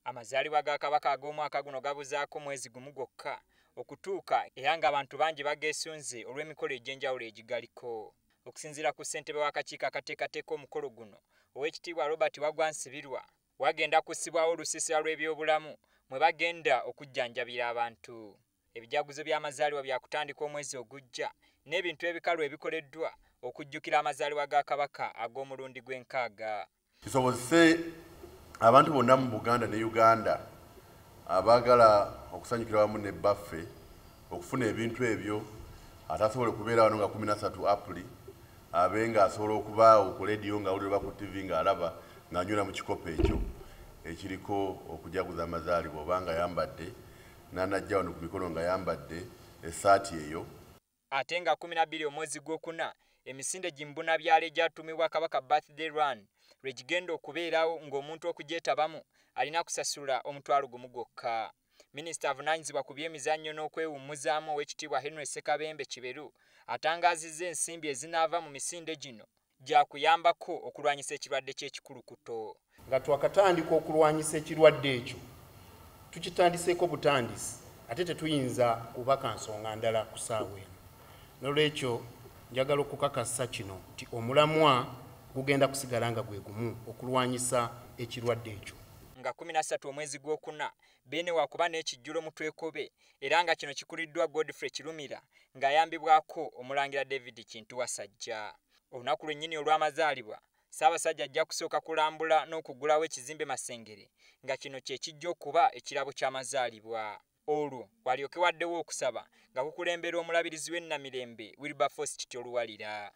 Amazaalibwa ga Kabaka ag'omwaka guno gabuzaako mwezi gumu gwokka okutuuka, era ng'abantu bangi bageesunze olw'emikolo egy'enjawulo egigaliko. Okusinziira ku ssentebe w'akakiiko akateekateeka omukolo guno, Oweekitiibwa Robert Waggwa Nsibirwa, wagenda kussibwawo olusiisira lw'ebyobulamu mwe bagenda okujjanjabira abantu. Ebijaguzo by'amazaalibwa byakutandika omwezi ogujja n'ebintu ebikalu ebikoleddwa okujjukira amazaalibwa ga Kabaka ag'omulundi gw'enkaaga. Kisobozese abantu bonna mu Buganda ne Uganda abaagala okusanyukira wamu ne bbaffe okufuna ebintu ebyo, ate asobola okubeera wano nga 13 Apuli, abe ng'asobola okubaawo ku leediyo ng'awulira oba ku TV ng'alaba ng'anywera mu kikopo ekyo ekiriko okujaguza amazaalibwa, oba nga ayambadde n'anajja wano ku mikolo ng'ayambadde essaati eyo. Ate nga 12 omwezi gwokuna, emisinde gimbunabyalo egyatumibwa Kabaka Birthday Run lwe gigenda okubeerawo, ng'omuntu okugyetabamu alina kusasula 50,000 gwokka. Minisita avunaanyizibwa ku byemizannyo n'okwewummuzaamu, Oweekitiibwa Henry Ssekabembe Kiberu, atangaazizza ensimbi ezinaava mu misinde gino gyakuyambako okulwanyisa ekirwadde ky'ekikulukuto. Nga twakatandika okulwanyisa ekirwadde ekyo, tukitandiseeko butandisi, ate tetuyinza kubaka nsonga ndala ku ssaawa eno. Nolwekyo njagala okukakasa kino nti omulamwa gugenda kusigala nga gwe gumu, okulwanyisa ekirwadde ekyo. Nga 13 omwezi gwokuna, Beene wakuba n'ekijjulo mu Twekobe, era nga kino kikuliddwa Godfrey Kirumira ng'ayambibwako Omulangira David Kintu Wasajja. Olunaku lwennyini olw'amazaalibwa, Ssaabasajja ajja kusooka kulambula n'okuggulawo ekizimbe Masengere, nga kino kye kijja okuba ekirabo ky'amazaalibwa. Olwo walyoke waddewo okusaba nga kukulembera omulabirizi w'e Namirembe, Wilberforce Kityo Luwalira.